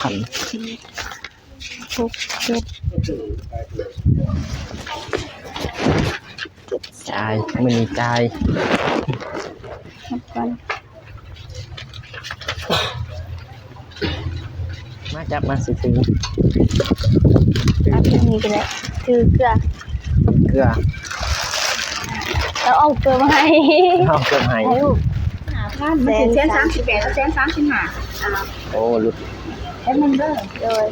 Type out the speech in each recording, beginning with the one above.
ພັນ ຫົກ ເຈັດ ເຈັດ ຈ່າຍ ມື້ນີ້ຈ່າຍ ນັບກ່ອນ. ມາຈັບມາຊິຖື ເອົາຖືນີ້ກໍໄດ້ ຖືເກືອ ເກືອ ແລ້ວເອົາເກືອມາໃຫ້ ເອົາເກືອມໃຫ້ ໃຫ້ລູກ ຫ້າພັນ ມັນເປັນແສນສາມສິບແປດກັບແສນສາມສິບຫ້າ ໂອ້ ຫຼຸດ ແປັບໜຶ່ງເດີ ໂດຍ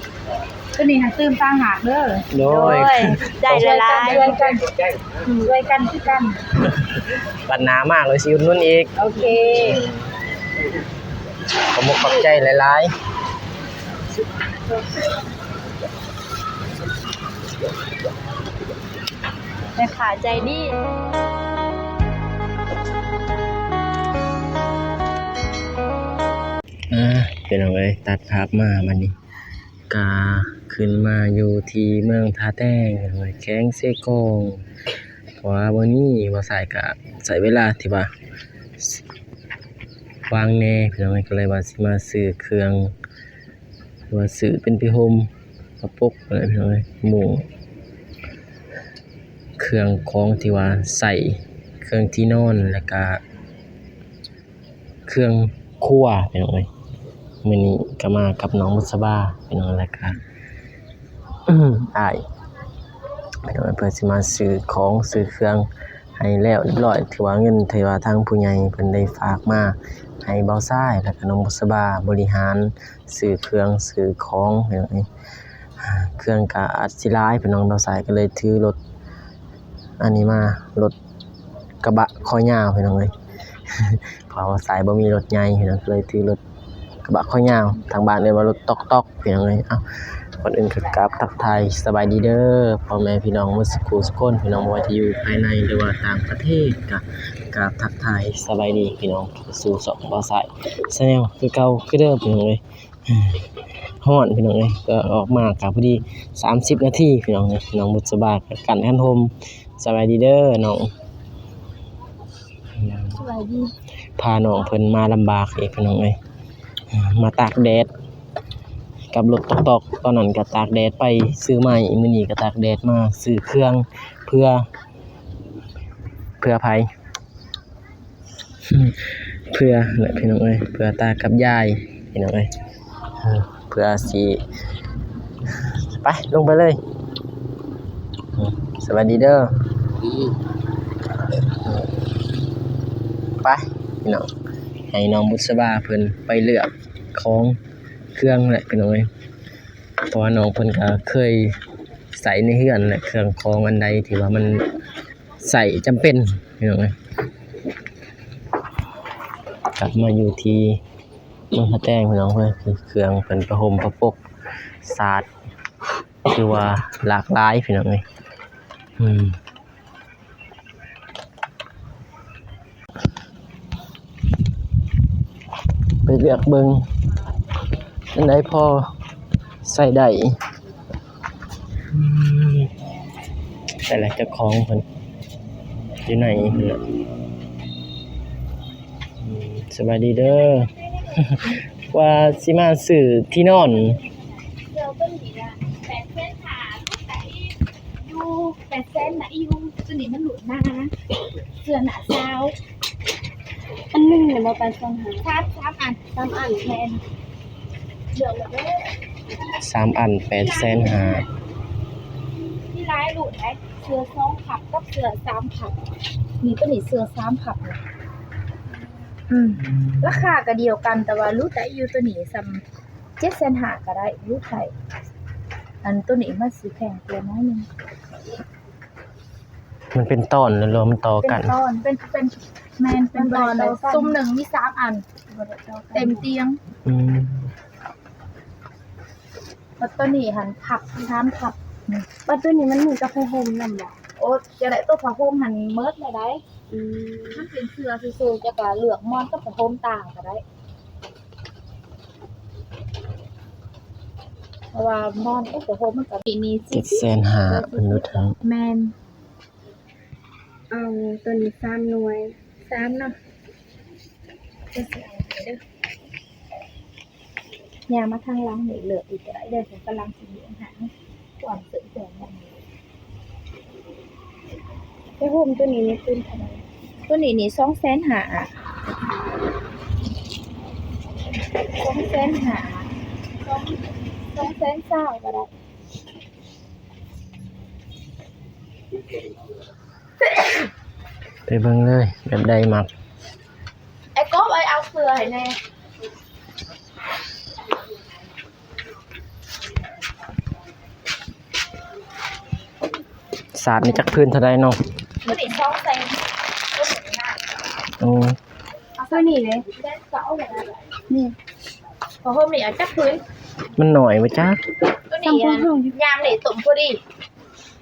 ຕົວນີ້ຫັ້ນຕື່ມຕ່າງຫາກເດີ ໂດຍ ໂດຍ ໄດ້ຫຼາຍໆ ຊ່ວຍກັນ ຊ່ວຍກັນ ອືມ ຊ່ວຍກັນຄືກັນ ບັດໜ້າມາກໍຊິອຸດໜູນອີກ ໂອເຄ ຂອບອົກຂອບໃຈຫຼາຍໆ ແມ່ຄ້າໃຈດີ. ອ່າ ພີ່ນ້ອງເອີຍ ຕັດພາບມາບັດນີ້ ກະຂຶ້ນມາຢູ່ທີ່ເມືອງທ່າແຕງ ແຂວງເຊກອງ ເພາະວ່າມື້ນີ້ບ່າວສາຍກະໃຊ້ເວລາທີ່ວ່າວ່າງແດ່ ພີ່ນ້ອງເອີຍ ກໍເລີຍວ່າຊິມາຊື້ເຄື່ອງ ວ່າຊື້ເປັນຜ້າຫົ່ມຜ້າປົກ ພີ່ນ້ອງເອີຍ ມຸ້ງ ເຄື່ອງຂອງທີ່ວ່າໃຊ້ ເຄື່ອງທີ່ນອນ ແລ້ວກະ ເຄື່ອງຄົວ ພີ່ນ້ອງເອີຍ ມື້ນີ້ກໍມາກັບນ້ອງບຸດສະບາ ພີ່ນ້ອງ ແລ້ວກະອ້າຍ ພີ່ນ້ອງເອີຍ ເພື່ອຊິມາຊື້ຂອງຊື້ເຄື່ອງໃຫ້ແລ້ວຮຽບຮ້ອຍ ຖືວ່າເງິນທີ່ວ່າທາງຜູ້ໃຫຍ່ເພິ່ນໄດ້ຝາກມາໃຫ້ບ່າວຊາຍ ແລ້ວກະນ້ອງບຸດສະບາບໍລິຫານ ຊື້ເຄື່ອງຊື້ຂອງ ພີ່ນ້ອງເອີຍ ເຄື່ອງກະອາດຊິຫຼາຍ ພີ່ນ້ອງ ບ່າວຊາຍກໍເລີຍຖືລົດ ອັນນີ້ມາ ລົດກະບະຄໍຍາວ ພີ່ນ້ອງເອີຍ ເພາະວ່າສາຍບໍ່ມີລົດໃຫຍ່ ພີ່ນ້ອງ ກໍເລີຍຖືລົດກະບະຄໍຍາວ ທາງບ້ານເອີ້ນວ່າລົດຕອກໆ ພີ່ນ້ອງເອີຍ. ເອົ້າ ກ່ອນອື່ນກໍກາບທັກທາຍສະບາຍດີເດີ ພໍ່ແມ່ພີ່ນ້ອງໝົດສູ່ຄູ່ສູ່ຄົນ ພີ່ນ້ອງບໍ່ວ່າຈະຢູ່ພາຍໃນ ຫຼືວ່າຕ່າງປະເທດ ກໍກາບທັກທາຍສະບາຍດີ ພີ່ນ້ອງ ສູ່ຊ່ອງບ່າວສາຍ Channel ຄືເກົ່າຄືເດີມ ພີ່ນ້ອງເອີຍ. ຮ້ອນພີ່ນ້ອງເອີຍ ກໍອອກມາກໍພໍດີສາມສິບນາທີພີ່ນ້ອງເອີຍ ນ້ອງບຸດສະບາກໍກັ້ນຄັນຮົ່ມ. ສະບາຍດີເດີນ້ອງ ສະບາຍດີ ພານ້ອງເພິ່ນມາລຳບາກອີກພີ່ນ້ອງເອີຍ ມາຕາກແດດກັບລົດຕອກໆ ຕອນນັ້ນກໍຕາກແດດໄປຊື້ໄມ້ ມື້ນີ້ກໍຕາກແດດມາຊື້ເຄື່ອງ ເພື່ອ ເພື່ອໃຜ? ເພື່ອແຫຼະພີ່ນ້ອງເອີຍ ເພື່ອຕາກັບຍາຍພີ່ນ້ອງເອີຍ ເພື່ອຊິ ໄປ ລົງໄປເລີຍ ສະບາຍດີເດີ ໄປພີ່ນ້ອງ ໃຫ້ນ້ອງບຸດສະບາເພິ່ນໄປເລືອກຂອງເຄື່ອງແຫຼະພີ່ນ້ອງເອີຍ ເພາະວ່ານ້ອງເພິ່ນກໍເຄີຍໃຊ້ໃນເຮືອນແຫຼະ ເຄື່ອງຂອງອັນໃດທີ່ວ່າມັນ ໃຊ້ຈຳເປັນພີ່ນ້ອງເອີຍ ກັບມາຢູ່ທີ່ເມືອງທ່າແຕງພີ່ນ້ອງເອີຍ ເຄື່ອງເປັນຜ້າຫົ່ມຜ້າປົກສາດ ຖືວ່າຫຼາກຫຼາຍພີ່ນ້ອງເອີຍ ອືມ. ໄປເລືອກເບິ່ງອັນໃດພໍໃຊ້ໄດ້ ອືມ ໃສ່ລະເຈົ້າຂອງເພິ່ນຢູ່ໃນພຸ້ນລະ ອືມ ສະບາຍດີເດີ ວ່າຊິມາຊື້ທີ່ນອນ ເສື້ອຕົວນີ້ນະ ແປດແສນຫ້າ ຢູ່ແປດແສນນະ ອີ່ຫຍັງຕົວນີ້ມັນຫຼຸດມາ ເສື້ອໜ້າຊາວ ອັນໜຶ່ງນີ້ບໍ່ປານສອງ ສາມ ສາມອັນ ສາມອັນ ແມ່ນ ເລືອກເລີຍເດີ ສາມອັນ ແປດແສນຫ້າ ມີຫຼາຍລຸ້ນໃດ ເສື້ອສອງພັບກັບເສື້ອສາມພັບ ນີ້ ຕົວນີ້ເສື້ອສາມພັບ ອືມ ລາຄາກໍດຽວກັນ ແຕ່ວ່າຫຼຸດໄດ້ຢູ່ ຕົວນີ້ສ່ຳ ເຈັດແສນຫ້າກໍໄດ້ ຫຼຸດໄດ້ ອັນຕົວນີ້ມັນຊິແພງກວ່າໜ້ອຍໜຶ່ງ ມັນເປັນຕອນ ຫຼືວ່າມັນຕໍ່ກັນ? ເປັນຕອນ ເປັນ ເປັນ ແມ່ນ ເປັນຕອນ ຊຸມໜຶ່ງມີສາມອັນ ເຕັມຕຽງ ອືມ ບັດຕົວນີ້ຫັ້ນພັບ ສາມພັບ ບັດຕົວນີ້ມັນມີກັບຜ້າຫົ່ມນຳບໍ່? ໂອ້ ຈະໄດ້ຕົວຜ້າຫົ່ມຫັ້ນໝົດແລ້ວໃດ ອືມ ມັນເປັນເສື້ອຊື່ໆ ເຈົ້າກໍເລືອກໝອນກັບຜ້າຫົ່ມຕ່າງກໍໄດ້ ເພາະວ່າໝອນກັບຜ້າຫົ່ມມັນກໍມີ ເຈັດແສນຫ້າ ເພິ່ນຫຼຸດໃຫ້ ແມ່ນ ເອົາຕົວນີ້ສາມໜ່ວຍ ສາມເນາະ ເດີ. ຍ່າງມາທາງຫຼັງນີ້ເລືອກອີກກໍໄດ້ເດີ ເພິ່ນກຳລັງຊິມີອາຫານກ່ອນເສີບກ່ອນນັ້ນ. ຜ້າຫົ່ມຕົວນີ້ນີ້ຄືນເທົ່າໃດ? ຕົວນີ້ນີ້ສອງແສນຫ້າ ສອງແສນຫ້າ ສອງ ສອງແສນຊາວກໍໄດ້. ໄປເບິ່ງເລີຍ ແບບໃດມັກ. ໄອ້ກົບ ເອີຍ ເອົາເສື້ອໃຫ້ແດ່. ສາດນີ້ຈັກພື້ນເທົ່າໃດເນາະ? ຕົວນີ້ສອງແສນ. ໂອ້ ເອົາຕົວນີ້ເດ້. ນີ້ ຜ້າຫົ່ມນີ້ເອົາຈັກພື້ນ? ມັນໜ້ອຍບໍ່ຈັກ. ຕົວນີ້ຍາມນີ້ຕົມພໍດີ.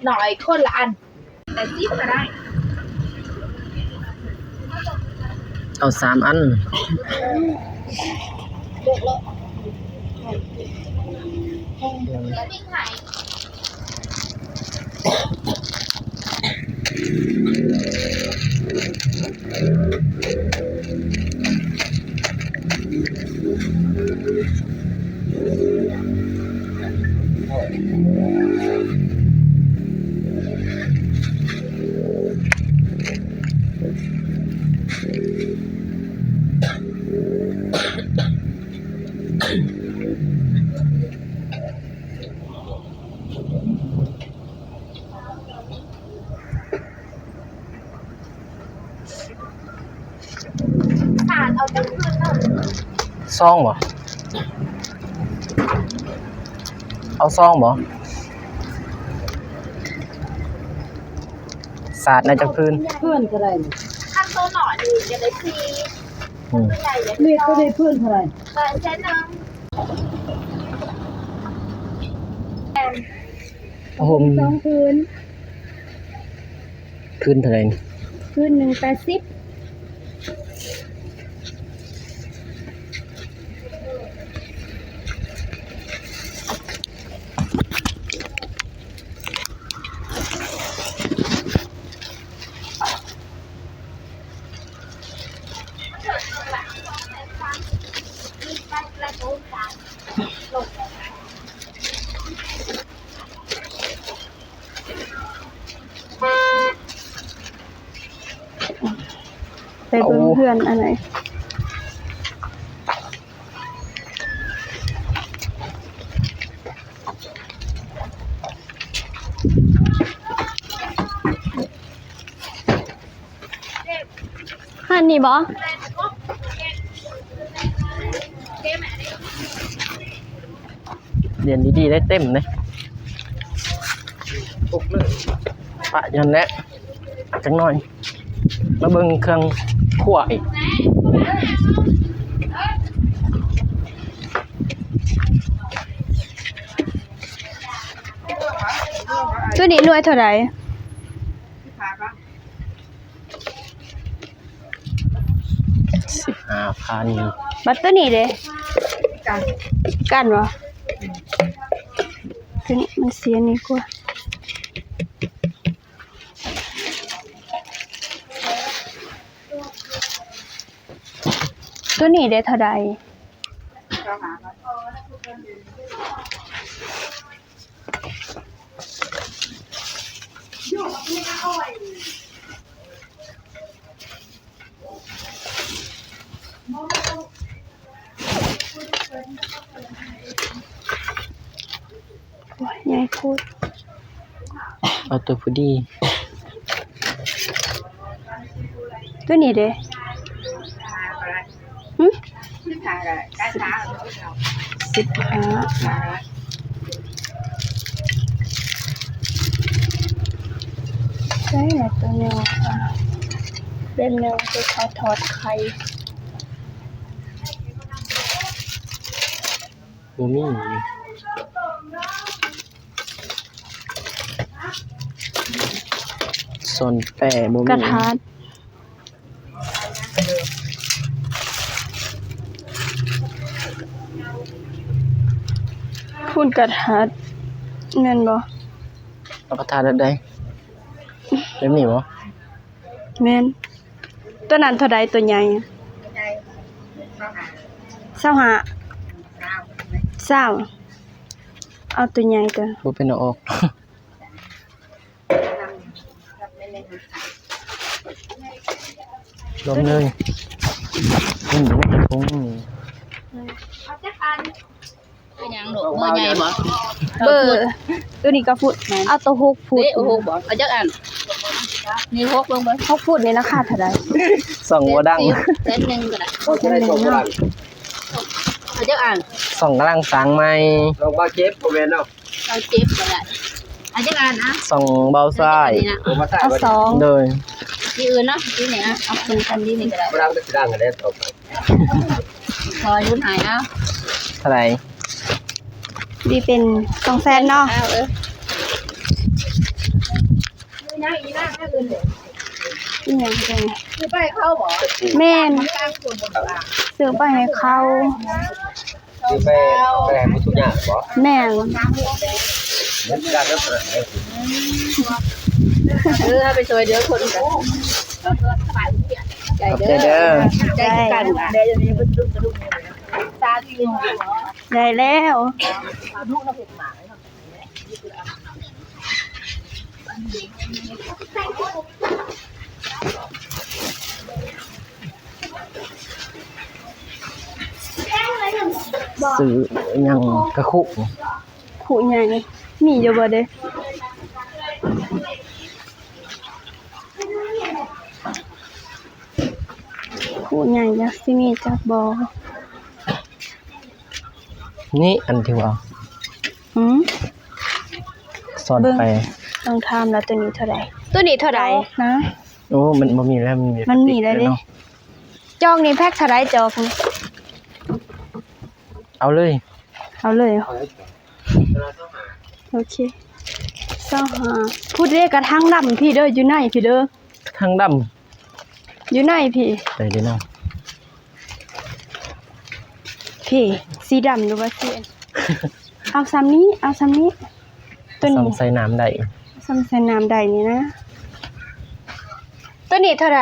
ໜ້ອຍຄົນລະອັນ ແປດສິບກໍໄດ້. ເອົາສາມອັນ. ສາດເອົາຈັກຄືນເນາະ? ຊອງບໍ່? ເອົາຊອງບໍ່? ສາດໃນຈັກພື້ນ? ພື້ນເທົ່າໃດ? ຄັນໂຕນ້ອຍນີ້ຈະໄດ້ສີ່. ອືມ ໂຕໃຫຍ່ນີ້ ໂຕນີ້ພື້ນເທົ່າໃດ? ແສນໜຶ່ງ. ຜ້າຫົ່ມ ສອງພື້ນ. ພື້ນເທົ່າໃດນີ້? ພື້ນໜຶ່ງແປດສິບ. ໄປເບິ່ງເຮືອນອັນໃດ? ຮ້ານນີ້ບໍ່? ລຽນດີໆ ໄດ້ເຕັມເດ້. ປະຢູ່ຫັ້ນແຫຼະ ຈັກໜ້ອຍ ມາເບິ່ງເຄື່ອງຄົວອີກ. ຕົວນີ້ໜ່ວຍເທົ່າໃດ? ສິບຫ້າພັນ. ບັດຕົວນີ້ເດ? ກັນ ກັນບໍ່? ຕົວນີ້ມັນເສຍນີ້ກວ່າ. ຕົວນີ້ເດເທົ່າໃດ? ຊາວຫ້າ. ໂອ້ຍ ໃຫຍ່ໂພດ. ເອົາຕົວຜູ້ດີ. ຕົວນີ້ເດ? ຫຶ? ສິບຫ້າ. ໃສ່ແລ້ວຕົວນີ້ ອ່າ ເຫຼັ້ມໜຶ່ງທີ່ເຂົາທອດໄຂ່. ບໍ່ມີ. ສ່ວນແປບໍ່ມີ. ກະທາດ. ພຸ້ນກະທາດ ແມ່ນບໍ່? ເອົາກະທາດແບບໃດ? ແບບນີ້ບໍ່? ແມ່ນ. ຕົວນັ້ນເທົ່າໃດ? ຕົວໃຫຍ່ ຊາວຫ້າ. ຊາວຫ້າ. ເຈົ້າ ເອົາໂຕໃຫຍ່ກ່ອນ ບໍ່ເປັນເອົາອອກ ລວມເລີຍ ນີ້ ເອົາຈັກອັນ? ເປັນຫຍັງລູກ? ເບີໃຫຍ່ບໍ່? ເບີ ໂຕນີ້ເກົ້າຟຸດ ເອົາໂຕຫົກຟຸດ ເອີ ຫົກບໍ່? ເອົາຈັກອັນ? ນີ້ຫົກເບິ່ງເບິ່ງ ຫົກຟຸດນີ້ລາຄາເທົ່າໃດ? ສ່ອງບໍ່ດັງ ແສນໜຶ່ງກໍໄດ້ ແສນໜຶ່ງເນາະ ເອົາຈັກອັນ? ສ່ອງກຳລັງສ້າງໃໝ່ ສ່ອງເບົາເຈັບ ບໍ່ແມ່ນເນາະ ເອົາເຈັບກໍໄດ້ ເອົາຈັກອັນນະ? ສ່ອງເບົາຊ້າຍ ເອົາສອງ ໂດຍ ທີ່ອື່ນເນາະ ທີ່ນີ້ນະ ເອົາຄືນກັນທີ່ນີ້ກໍໄດ້ ບໍ່ດັງກໍຊິດັງຫັ້ນແຫຼະ ຕໍ່ໄປ ຂໍຫຼຸດໃຫ້ເອົາ ເທົ່າໃດ? ນີ້ເປັນສອງແສນເນາະ ເອົາ ເອີ ອີຫຍັງ ຊື້ໄປໃຫ້ເຂົາບໍ? ແມ່ນ ຊື້ໄປໃຫ້ເຂົາ ຊື້ໄປ ໄປໃຫ້ຜູ້ທຸກຍາກບໍ? ແມ່ນ ເອີ ເຮົາໄປຊ່ວຍເຫຼືອຄົນກັນ ຂອບໃຈເດີ ຂອບໃຈຄືກັນ ໄດ້ແລ້ວ. ຊື້ຫຍັງ ກະຄຸ ຄຸໃຫຍ່ ມີຢູ່ບໍ່ເດ? ຄຸໃຫຍ່ ຈັກຊິມີຈັກບໍ່? ນີ້ອັນທີ່ວ່າ ຫືມ ສອນໄປ ຕ້ອງຖາມລະ ໂຕນີ້ເທົ່າໃດ? ໂຕນີ້ເທົ່າໃດນະ? ໂອ້ ມັນບໍ່ມີແລ້ວ ມັນມີແລ້ວເດ້. ຈອກນີ້ແພັກເທົ່າໃດ? ຈອກນີ້ ເອົາເລີຍ ເອົາເລີຍ ໂອເຄ ຊາວຫ້າ ພຸ້ນເດ້ ກະຖາງດຳພີ້ເດີ ຢູ່ໃນພີ້ເດີ ກະຖາງດຳ ຢູ່ໃນພີ້ ໄດ້ເດ້ເນາະ ພີ້ ສີດຳຫຼືວ່າສີ ເອົາຊ່ຳນີ້ ເອົາຊ່ຳນີ້ ໂຕນີ້ ຊ່ຳໃສ່ນ້ຳໄດ້ ຊ່ຳໃສ່ນ້ຳໄດ້ນີ້ນະ ໂຕນີ້ເທົ່າໃດ?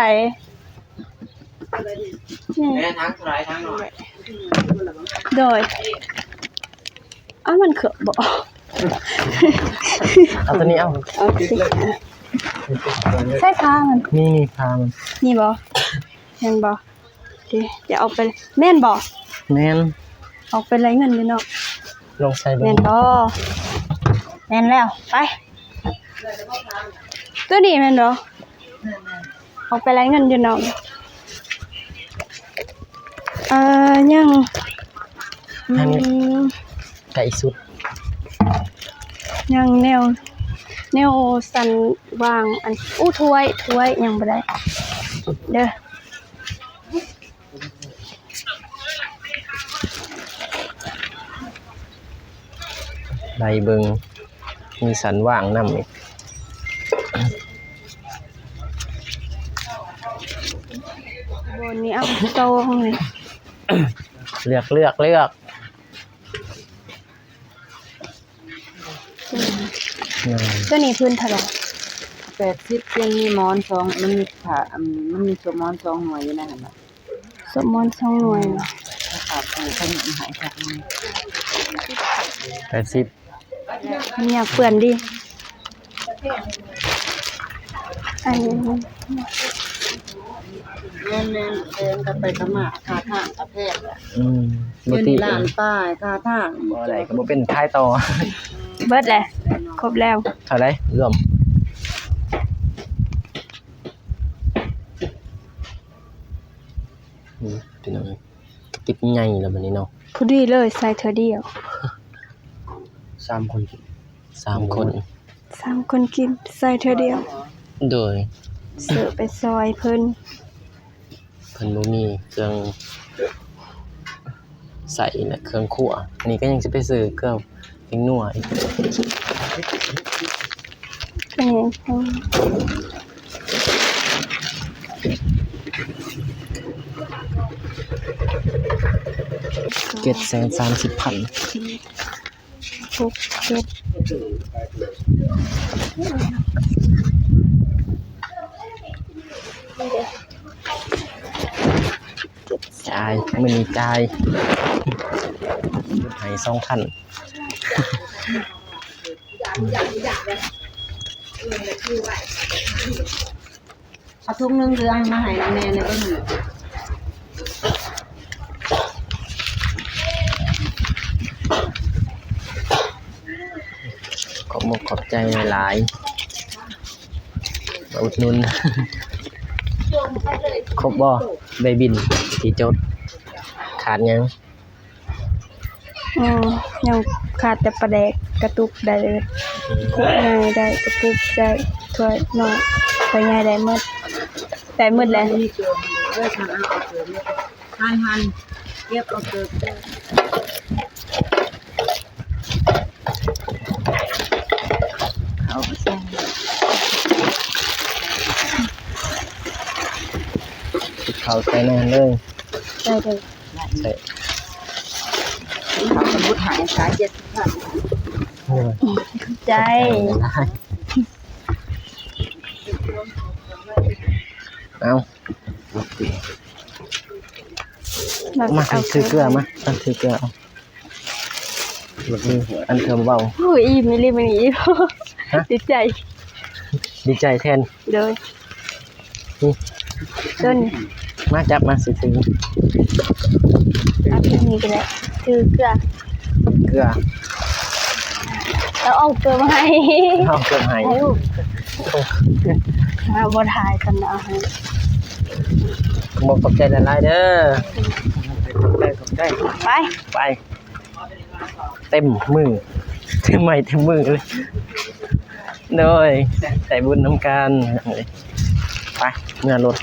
ນີ້ ແມ່ນ ທາງເທົ່າໃດ ທາງໜ້ອຍ ໂດຍ ເອົາ ມັນຄືບໍ່ ເອົາໂຕນີ້ ເອົາ ໂອເຄ ໃສ່ຜ້າມັນ ນີ້ ນີ້ຜ້າມັນ ນີ້ບໍ່? ແມ່ນບໍ່? ເດ ຈະເອົາໄປ ແມ່ນບໍ່? ແມ່ນ ອອກໄປໄລ່ເງິນຢູ່ເນາະ ລອງໃສ່ເບິ່ງ ແມ່ນບໍ່? ແມ່ນແລ້ວ ໄປ ໂຕນີ້ແມ່ນບໍ່? ອອກໄປໄລ່ເງິນຢູ່ເນາະ ເອີ ຍັງ ອືມ ໃກ້ສຸດ ຍັງແນວ ແນວສັນຫວ່າງ ອັນ ອູ້ ຖ້ວຍ ຖ້ວຍ ຍັງບໍ່ໄດ້ເດີ. ໄລ່ເບິ່ງ ມີສັນຫວ່າງນຳອີກ ບ່ອນນີ້ເອົາສອງນີ້ ເລືອກ ເລືອກ ເລືອກ. ໂຕນີ້ພື້ນເທົ່າໃດ? ແປດສິບ ຍັງມີໝອນສອງ ມັນມີຜ້າ ອັນ ມັນມີໂຊະໝອນສອງໜ່ວຍຢູ່ໃນຫັ້ນນະ ໂຊະໝອນສອງໜ່ວຍ ແປດສິບ ມັນຢາກເປື້ອນເດ. ອັນນີ້ ແມ່ນໆ ແພງກັນໄປກັນມາ ຄ່າທາງກະແພງ ອືມ ຢູ່ນີ້ລ້ານປາຍຄ່າທາງ ບໍ່ໄດ້ກໍບໍ່ເປັນ ຂາຍຕໍ່ ເບິດແຫຼະ ຄົບແລ້ວ ເທົ່າໃດລວມ ນີ້ພີ່ນ້ອງ ເກັບໃຫຍ່ແລ້ວບັດນີ້ເນາະ ພໍດີເລີຍ ໃສ່ເທື່ອດຽວ ສາມຄົນ ສາມຄົນ ສາມຄົນກິນ ໃສ່ເທື່ອດຽວ ໂດຍ ເສີບໄປຊ່ອຍເພິ່ນ ເພິ່ນບໍ່ມີເຄື່ອງໃຊ້ ແລະ ເຄື່ອງຄົວ ອັນນີ້ກໍຍັງຊິໄປຊື້ເຄື່ອງ ແປ້ງນົວອີກ ເຈັດແສນສາມສິບພັນ ຫົກ ເຈັດ ຈ່າຍ ມື້ນີ້ຈ່າຍ. ໃຫ້ສອງພັນ. ເອົາຖົງເຫຼືອງໆມາໃຫ້ແມ່ແດ່ເບິ່ງ. ຂອບມຸກຂອບໃຈຫຼາຍໆ ມາອຸດໜູນ. ຄົບບໍ່? ໃບບິນທີ່ຈົດ ຂາດຫຍັງ? ອືມ ຍັງຂາດແຕ່ປາແດກ ກະຕຸກໄດ້ເບິດ ຖ້ວຍໃຫຍ່ໄດ້ ກະປຸກໄດ້ ຖ້ວຍນ້ອຍ ຖ້ວຍໃຫຍ່ໄດ້ໝົດ ໄດ້ໝົດແຫຼະ. ຫັ້ນໆ ເກັບເອົາເກີບ ເອົາໃສ່ ເຂົ້າໃສ່ໃນຫັ້ນເລີຍ ໄດ້ເລີຍ. ໃສ່ ເຂົາສະມຸດໃຫ້ສາຍເຈັດສິບພັນ. ໂອ້ຍ ໃຈ ເອົາ ມາ ຖືເກືອມາ ມາຖືເກືອເອົາ. ອັນເທີມເວົ້າ ໂອ້ຍ ອີ່ມອີ່ຫຼີມື້ນີ້ ຮະ? ດີໃຈ ດີໃຈແທນ ໂດຍ. ນີ້ ຕົ້ນ ມາຈັບມາຊິຖື ເອົາແບບນີ້ກໍໄດ້ ຖືເກືອ ເກືອ ເອົາເກີບໃຫ້ ເອົາເກີບໃຫ້ ໃຫ້ລູກ ເອົາ ບໍ່ຖ່າຍກັນເອົາໃຫ້. ຂອບໃຈຫຼາຍໆເດີ ຂອບໃຈ ຂອບໃຈ ໄປ ໄປ. ເຕັມມື ເຕັມໄມ້ເຕັມມືເລີຍ. ໂດຍ ໄດ້ບຸນນຳກັນ ໄປ ເມືອລົດ.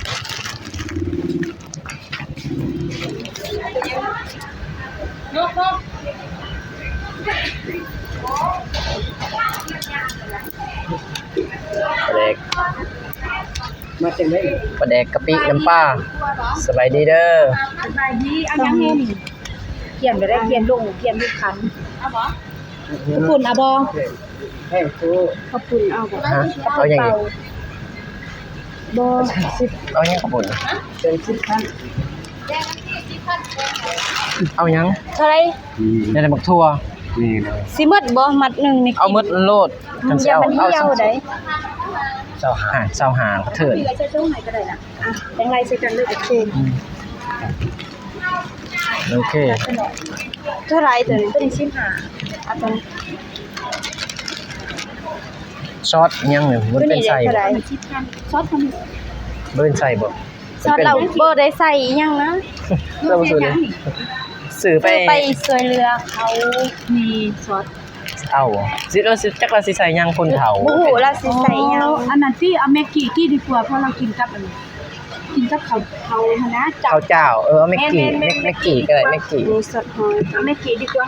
ປາແດກ ມາຈັ່ງໃດ ປາແດກກະປິນ້ຳປາ. ສະບາຍດີເດີ ສະບາຍດີ. ເອົາຫຍັງແດ່ນີ້? ຂຽນກໍໄດ້ ຂຽນລົງ ຂຽນຢູ່ຄັນ ເອົາບໍ່? ເອົາປຸ້ນເອົາບໍ່? ເອົາປຸ້ນເອົາບໍ່? ຮະ? ເອົາຫຍັງອີກ? ບໍ່ ເອົາຫຍັງເຂົ້າປຸ້ນ? ເປັນສິບພັນ ເອົາຫຍັງ? ເທົ່າໃດ? ອືມ ແນວໃດ ໝາກຖົ່ວ ນີ້ນະ ຊິໝົດບໍ່? ມັດໜຶ່ງນີ້ ເອົາໝົດໂລດ ຄັນຊິເອົາ ມັນເອົາ ເອົາ ເອົາໄດ້ ຊາວຫ້າ ຊາວຫ້າກະເທີນ ໃສ່ຖົງໃຫ້ກໍໄດ້ນະ. ອ່ະ ຈັ່ງໄລ່ໃສ່ກັນເລີຍ ໂອເຄ ອືມ ໂອເຄ. ເທົ່າໃດຕົວນີ້? ຕົວນີ້ສິບຫ້າ ເອົາຕົວນີ້ ຊອດຫຍັງນີ້ ມັນເປັນໃສ່ບໍ່? ຊອດ ບໍ່ເປັນໃສ່ບໍ່? ຊອດ ເຮົາບໍ່ໄດ້ໃສ່ອີ່ຫຍັງນະ ເຮົາບໍ່ຊື້ເລີຍ ຊື້ໄປ ຊື້ໄປຊ່ວຍເຫຼືອເຂົາ ມີຊອດ ເອົາ ຊິ ເຮົາຊິ ຈັກລາວຊິໃສ່ຫຍັງຄົນເຖົ້າ ບໍ່ຮູ້ລາວຊິໃສ່ຫຍັງ. ອໍ ອັນນັ້ນຕິ ເອົາແມັກກີ້ຕິດີກວ່າ ເພາະລາວກິນກັບອັນ ກິນກັບເຂົ້າ ເຂົ້າຫັ້ນນະ ເຈົ້າ ເຂົ້າຈ້າວ. ເອີ ເອົາແມັກກີ້ ແມ່ນໆໆ ແມັກ ແມັກກີ້ກໍໄດ້ ແມັກກີ້ ມີຊອດຫອຍ ເອົາແມັກກີ້ດີກວ່າ.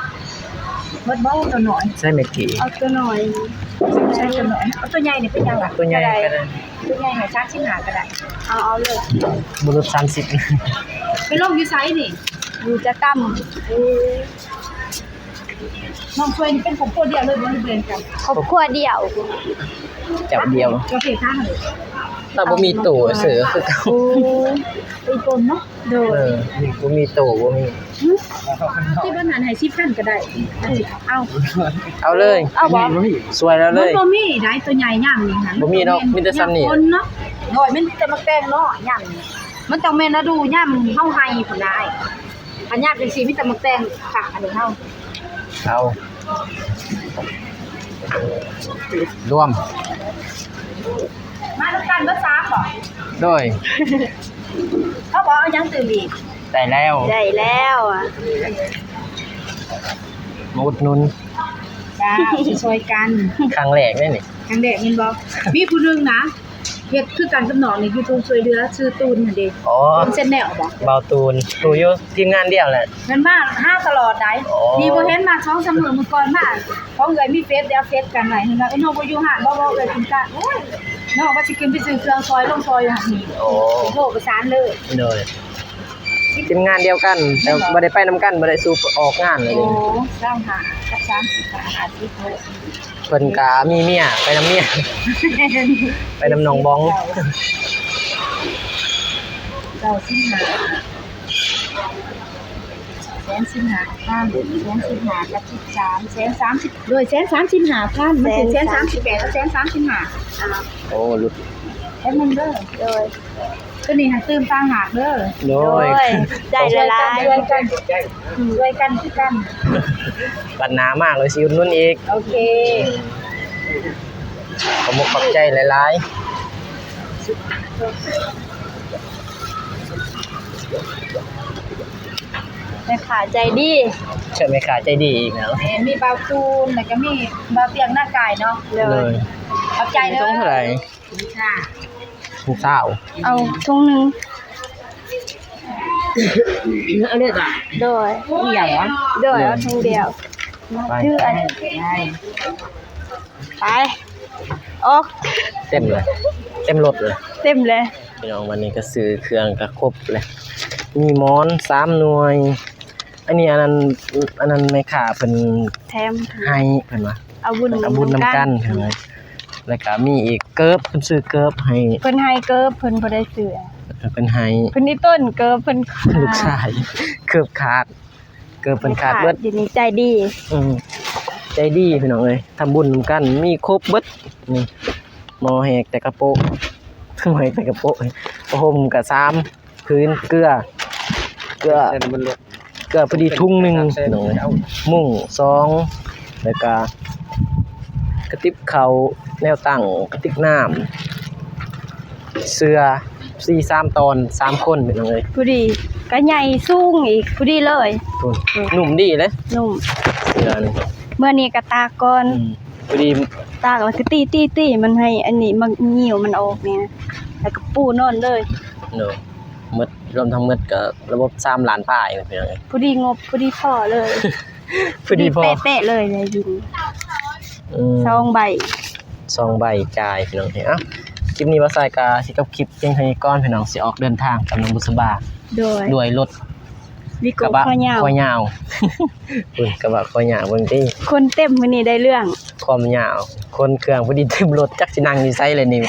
ໝົດບໍ່? ຕົວນ້ອຍ ໃສ່ແມັກກີ້ ເອົາຕົວນ້ອຍ ໃສ່ຕົວນ້ອຍ ເອົາຕົວໃຫຍ່ນີ້ເປັນຫຍັງລະ? ຕົວໃຫຍ່ກໍໄດ້ ຕົວໃຫຍ່ໃຫ້ສາມສິບຫ້າກໍໄດ້ ເອົາ ເອົາເລີຍ ບໍ່ຫຼຸດສາມສິບ. ໄປລົງຢູ່ໃສນີ້? ຢູ່ຈະກຳ. ເອີ ນ້ອງຊ່ວຍນີ້ເປັນຄອບຄົວດຽວເລີຍບໍ່ ຫຼືແບ່ງກັນ? ຄອບຄົວດຽວ ເຈົ້າດຽວ ເຈົ້າເພທາງເລີຍ ລາວບໍ່ມີຕູ້ເສືອຄືເກົ່າ. ໂອ້ ໄປຕົ້ນເນາະ ໂດຍ ເອີ ບໍ່ມີຕູ້ ບໍ່ມີ. ທີ່ເພິ່ນຫັ້ນໃຫ້ສິບພັນກໍໄດ້ ເອົາ ເອົາເລີຍ ເອົາບໍ່? ຊ່ວຍລາວເລີຍ ມັນບໍ່ມີໄດ໋ ຕົວໃຫຍ່ຍາມນີ້ຫັ້ນ ບໍ່ມີດອກ ມີແຕ່ຊ່ຳນີ້ ໂດຍ ມັນມີແຕ່ໝາກແຕງເນາະ ຍາມນີ້ ມັນຕ້ອງແມ່ນລະດູຍາມເຮົາໄຮ່ພຸ້ນນາ. ອັນຍາມຈັ່ງຊີ້ມີແຕ່ໝາກແຕງ ຄັກອັນນີ້ເຮົາ ເອົາ ລວມ ມານຳກັນເບິດສາມບໍ່? ໂດຍ ເຮົາບໍ່ເອົາຫຍັງຕື່ມອີກ? ໄດ້ແລ້ວ ໄດ້ແລ້ວ ມາອຸດໜູນ ຈ້າ ຊ່ວຍກັນ ຄັ້ງແລກເດ້ນີ້ ຄັ້ງແລກແມ່ນບໍ່? ມີຜູ້ໜຶ່ງນະ ເຮັດຄືກັນກັບນ້ອງໃນຢູທູບຊ່ວຍເຫຼືອ ຊື່ຕູນຫັ້ນເດ້. ອໍ ຕູນແຊນແນວບໍ່? ບ່າວຕູນ ຮູ້ຢູ່ ທີມງານດຽວແຫຼະ ແມ່ນມາຫາຕະຫຼອດໃດ໋. ອໍ ນີ້ບໍ່ເຫັນມາສອງສາມມື້ ມື້ກ່ອນມາ ຂອງເອື້ອຍມີເຟສ ໄດ້ເອົາເຟສກັນໄວ້ ເຫັນວ່າ ເອີ ນ້ອງບໍ່ຢູ່ຮ້ານບໍ່? ເວົ້າເອື້ອຍເປັນການ ໂອ້ຍ ນ້ອງວ່າຊິຂຶ້ນໄປຊື້ເຄື່ອງຊ່ອຍ ລົງຊ່ອຍຢູ່ຫັ້ນນີ້. ໂອ້ ໂທປະສານເລີຍ. ໂດຍ ທີມງານດຽວກັນ ແຕ່ບໍ່ໄດ້ໄປນຳກັນ ບໍ່ໄດ້ສູ່ອອກງານເລີຍ. ໂອ້ ຊາວຫ້າກັບສາມສິບ ຫ້າສິບ ເພິ່ນກະມີເມຍ ໄປນຳເມຍ ໄປນຳນ້ອງບອງ. ເກົ້າສິບຫ້າ ແສນສິບຫ້າພັນ ແສນສິບຫ້າກັບສິບສາມ ແສນສາມສິບ ໂດຍ ແສນສາມສິບຫ້າພັນ ມັນເປັນແສນສາມສິບແປດກັບແສນສາມສິບຫ້າ ອ່າ ໂອ້ ຫຼຸດ ແປັບໜຶ່ງເດີ ໂດຍ ໂຕນີ້ຫັ້ນຕື່ມຕ່າງຫາກເດີ ໂດຍ ໂດຍ ໄດ້ຫຼາຍໆ ຊ່ວຍກັນ ຊ່ວຍກັນ ອືມ ຊ່ວຍກັນຄືກັນ ບັດໜ້າມາກໍຊິອຸດໜູນອີກ ໂອເຄ ຂອບອົກຂອບໃຈຫຼາຍໆ. ແມ່ຄ້າໃຈດີ ໃຊ່ ແມ່ຄ້າໃຈດີອີກແລ້ວ ແມ່ນ ມີບ່າວຕູນ ແລ້ວກໍມີບ່າວຕຽງນາກາຍເນາະ ໂດຍ ໂດຍ ຂອບໃຈເດີ ເທົ່າໃດ? ຊາວ ເອົາຖົງໜຶ່ງ ເອົາເລີຍ ໂດຍ ອີຫຍັງຫວະ? ໂດຍ ເອົາຖົງດຽວ ໄປ ຖືອັນ ໄປ ອອກ ເຕັມເລີຍ ເຕັມລົດເລີຍ ເຕັມເລີຍ ພີ່ນ້ອງ ວັນນີ້ກໍຊື້ເຄື່ອງກໍຄົບເລີຍ ມີໝອນສາມໜ່ວຍ ອັນນີ້ ອັນນັ້ນ ອັນນັ້ນແມ່ຄ້າເພິ່ນແຖມໃຫ້ ເພິ່ນວ່າເອົາບຸນ ເອົາບຸນນຳກັນ ເພິ່ນວ່າ ແລ້ວກໍມີອີກເກີບ ເພິ່ນຊື້ເກີບໃຫ້ ເພິ່ນໃຫ້ເກີບ ເພິ່ນບໍ່ໄດ້ຊື້ ເອີ ເພິ່ນໃຫ້ ເພິ່ນອີຕົ້ນເກີບ ເພິ່ນ ລູກຊາຍ ເກີບຂາດ ເກີບເພິ່ນຂາດເບິດ ແມ່ຄ້າຢູ່ນີ້ໃຈດີ ອືມ ໃຈດີພີ່ນ້ອງເອີຍ ທຳບຸນນຳກັນ ມີຄົບເບິດ ນີ້ ໝໍ້ແຫກແຕ່ກະໂປະ ໝໍ້ແຫກແຕ່ກະໂປະ ຜ້າຫົ່ມກະສາມ ພື້ນ ເກືອ ເກືອ ເກືອພໍດີຖົງໜຶ່ງ ມຸ້ງສອງ ແລ້ວກະກະຕິບເຂົ້າ ແນວຕັ້ງ ກະຕິກນ້ຳ ເສື້ອ ສີ່ ສາມຕອນ ສາມຄົນ ພີ່ນ້ອງເອີຍ ພໍດີ ກະໃຫຍ່ສູງອີກ ພໍດີເລີຍ ນຸ້ມດີເດ້ ນຸ້ມ ເສື້ອນີ້ ເມື່ອນີ້ກະຕາກກ່ອນ ອືມ ພໍດີ ຕາກແລ້ວກໍຕີໆໆ ມັນໃຫ້ອັນນີ້ມັນ ງິ້ວມັນອອກນີ້ນະ ແລ້ວກໍປູນອນເລີຍ ໂດຍ ໝົດ ລວມທັງໝົດກໍລະບົບສາມລ້ານປາຍ ພີ່ນ້ອງເອີຍ ພໍດີງົບ ພໍດີພໍເລີຍ ພໍດີພໍ ເປະໆເລີຍ ໄດ້ຍິນ ອືມ ສອງໃບ ສອງໃບຈ່າຍ ພີ່ນ້ອງເອີຍ ເອົ້າ ຄລິບນີ້ບ່າວຊາຍກໍຊິຈົບຄລິບພຽງເທົ່ານີ້ກ່ອນ ພີ່ນ້ອງ ຊິອອກເດີນທາງກັບນ້ອງບຸດສະບາ ໂດຍ ດ້ວຍລົດ ວິໂກ້ ກະບະ ຄໍຍາວ ຄໍຍາວ ເບິ່ງກະບະຄໍຍາວເບິ່ງຕິ ຄົນເຕັມມື້ນີ້ໄດ້ເລື່ອງ ຄວາມຍາວ ຄົນເຄື່ອງ ພໍດີເຕັມລົດ ຈັກຊິນັ່ງຢູ່ໃສແລ້ວນີ້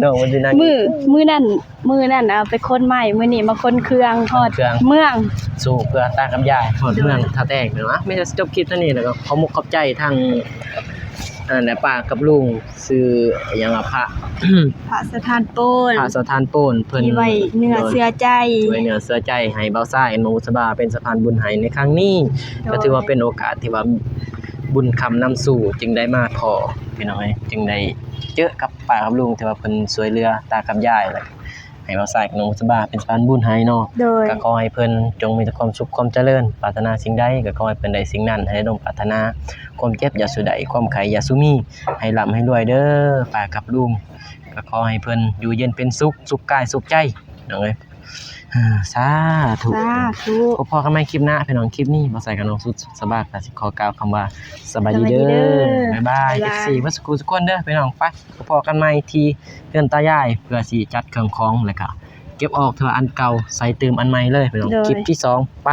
ນ້ອງມັນຊິນັ່ງ ມື້ ມື້ນັ້ນ ມື້ນັ້ນເອົາໄປຂົນໄມ້ ມື້ນີ້ມາຂົນເຄື່ອງ ຂົນເຄື່ອງ ຮອດເມືອງ ສູ້ເພື່ອຕາກັບຍາຍ ຮອດເມືອງ ໂດຍ ທ່າແຕງ ເນາະ ມີແຕ່ຈົບຄລິບເທົ່ານີ້ ແລ້ວກໍຂໍມຸກຂອບໃຈທາງ ອັນນັ້ນແຫຼະ ປ້າກັບລຸງ ຊື່ຫຍັງວະ ພະ ພະສະຖານໂປນ ພະສະຖານໂປນ ເພິ່ນທີ່ໄວ້ເນື້ອເຊື່ອໃຈ ໂດຍ ໄວ້ເນື້ອເຊື່ອໃຈໃຫ້ບ່າວຊາຍ ແລະ ນ້ອງບຸດສະບາ ເປັນສະພານບຸນໃຫ້ໃນຄັ້ງນີ້ ໂດຍ ກໍຖືວ່າເປັນໂອກາດທີ່ວ່າບຸນຄ້ຳນຳສູ່ ຈຶ່ງໄດ້ມາພໍ້ ພີ່ນ້ອງເອີຍ ຈຶ່ງໄດ້ເຈີກັບປ້າກັບລຸງ ທີ່ວ່າເພິ່ນຊ່ວຍເຫຼືອຕາກັບຍາຍ ແລະ ໃຫ້ບ່າວຊາຍກັບນ້ອງບຸດສະບາເປັນສະພານບຸນໃຫ້ເນາະ ໂດຍ ກໍຂໍໃຫ້ເພິ່ນຈົ່ງມີແຕ່ຄວາມສຸກຄວາມຈະເລີນ ປາດຖະໜາສິ່ງໃດກໍຂໍໃຫ້ເພິ່ນໄດ້ສິ່ງນັ້ນ ໃຫ້ໄດ້ສົມປາດຖະໜາ ຄວາາມເຈັບຢ່າສູ່ໄດ້ ຄວາມໄຂ້ຢ່າສູ່ມີ ໃຫ້ລ່ຳໃຫ້ລວຍເດີ ປ້າກັບລຸງ ກໍຂໍໃຫ້ເພິ່ນຢູ່ເຢັນເປັນສຸກ ສຸກກາຍສຸກໃຈ ພີ່ນ້ອງເອີຍ ສາທຸ ສາທຸ ພໍ້ກັນໃໝ່ຄລິບໜ້າ ພີ່ນ້ອງ ຄລິບນີ້ບ່າວຊາຍກັບນ້ອງບຸດສະບາກໍຊິຂໍກ່າວຄຳວ່າ ສະບາຍດີເດີ ສະບາຍດີເດີ ບາຍບາຍ ບາຍບາຍ ເອັຟຊີ ເບິດສູ່ທຸກຄົນເດີ ພີ່ນ້ອງ ໄປ ພໍ້ກັນໃໝ່ທີ່ເຮືອນຕາຍາຍ ເພື່ອຊິຈັດເຄື່ອງຂອງ ແລ້ວກໍເກັບອອກເທື່ອອັນເກົ່າ ໃສ່ຕື່ມອັນໃໝ່ເລີຍ ພີ່ນ້ອງ ໂດຍ ຄລິບທີສອງ ໄປ.